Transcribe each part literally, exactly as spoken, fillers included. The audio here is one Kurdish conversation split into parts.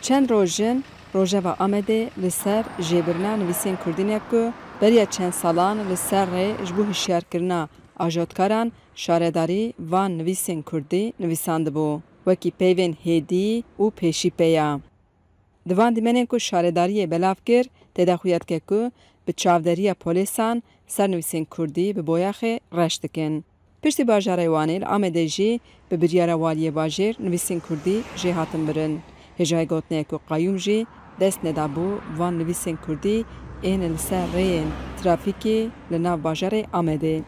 Çend roj in Rojeva Amedê li ser jêbirina nivîsên kurdî ne ku beriya çend salan li ser rê ji bo hişyarkirina ajotkaran şaredarî van nivîsên kurdî nivîsandibû, wekî peyvên hêdî û pêşî pê ya. Di van dîmenên ku şaredariyê belav kir, tê de xuya dike ku bi çavderiya polîsan ser nivîsên kurdî bi boyaxê reş dikin. Piştî bajarê Wanê li Amedê jî bi biryara waliyê bajêr nivîsên kurdî jê hatin birin. Hêjayî gotinê ye ku qeyûm jî dest nedabû van nivîsên kurdî ên li ser rêyên trafîkê li nav bajarê Amedê.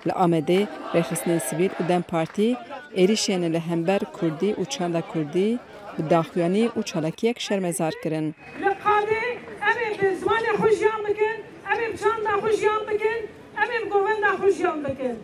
Li Amedê rêxistinên sivîl û DEM Partî êrîşên li hember kurdî û çanda kurdî bi daxuyanî û çalakiyek şermezar kirin. Li qadê em ê bi zimanê xwe jiyan bikin, em ê bi çanda xwe jiyan bikin, em ê bi govenda xwe jiyan bikin.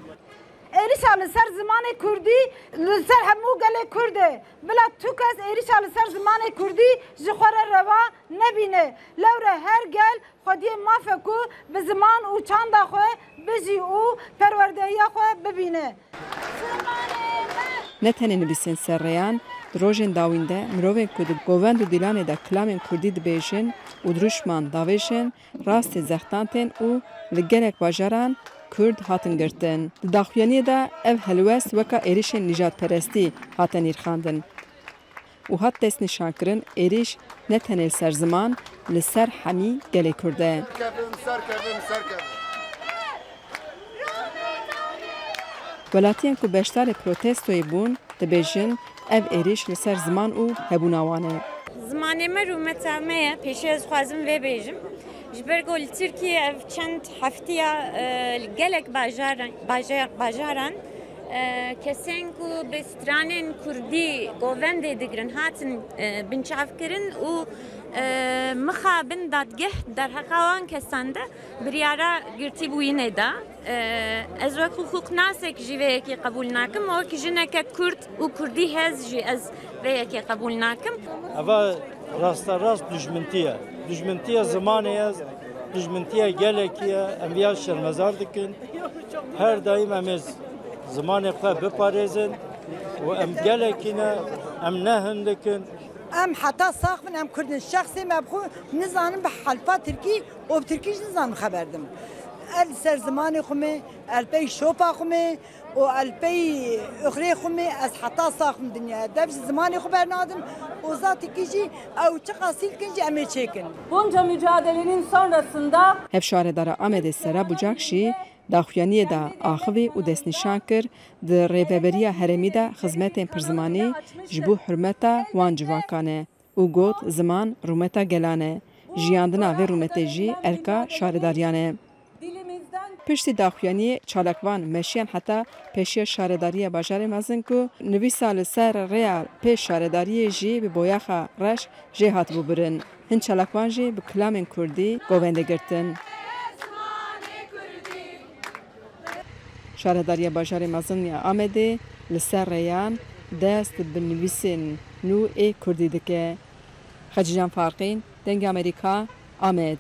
Êrîşa li ser zimanê kurdî li ser hemû gelê kurd e. Bila tu kes êrîşa li ser zimanê kurdî ji xwe re rewa nebîne. Lewre her gel xwediyê maf e ku bi ziman û çanda xwe bijî û perwerdehiya xwe bibîne. Ne tenê nivîsên ser rêyan, di rojên dawîn de mirovên ku di govend û dîlanê de kilamên kurdî dibêjin û dirûşman davêjin, rastî zextan tên û li gelek bajaran kurd hatin girtin. Di daxuyaniyê de ev helwest weka êrîşên nîjadperestî hate nîrxandin û hat destnîşankirin, êrîş ne tenê li ser ziman, li ser hemî gelê kurd e. Serkevin, serkevin, serkevin. Welatiyên ku beşdarê protestoyê bûn, dibêjin ev êrîş li ser ziman û hebûna wan e. Zimanê me rûmeta me ye, pêşî ez dixwazim vê bêjim. Ji ber ku li Tirkiyê ev çend heftiya, e, li gelek bajaran, bajar, bajaran, e, kesên ku bi stranên kurdî govendê digirin hatin, e, binçavkirin û, e, mixabin dadgeh derheqa wan kesan de biryara girtîbûyînê da. Ee, ez wek hiqûqnasek jî vê yekê qebûl nakim, wek jineke kurd û kurdî hez jî ez vê yekê qebûl nakim. Eva rasterast dijmintî ye. Dijmintiya zimanê ye, dijmintiya gelekî ye. Em viya şermezar dikin. Her daîm em ê zimanê xwe biparêzin û em gelekî ne, em ne hindik in. Em heta sax bin, em kurd in. Şexsê me bi xwe nizanin bi helfa tirkî û bi tirkî jî nizanin xeber dim. Ez li ser zimanê xwe me, el pey şopa xwe me û el pey ixrê xwe me, ez heta sax bin dinyaya. Dev ji zimanê xwe bernadim û za tirkî jî ew çiqas hîl kin jî em ê çêkin. Bunca mücadelenin sonrasında Hevşaredara Amedê Sera Bucak jî daxuyaniyê de axivî û destnîşan kir, di rêveberiya herêmî de xizmetên pirzimanî ji bo hurmeta wan civakan e û got, ziman rûmeta gelan e, jiyandina vê rûmetê jî erka şaredariyan e. Piştî daxuyaniyê çalakvan meşiyan heta pêşiya şaredariya bajarê mezin ku nivîsa li ser rêya pê şaredariyê jî bi boyaxa reş jê hatibû birin. Hin çalakvan jî bi kilamên kurdî govendê girtin. Şaredariya bajarê mezin ya Amedê li ser rêyan dest bi nivîsên nû ê kurdî dike. Xecîcan Farqîn, Dengê Amerîka, Amed.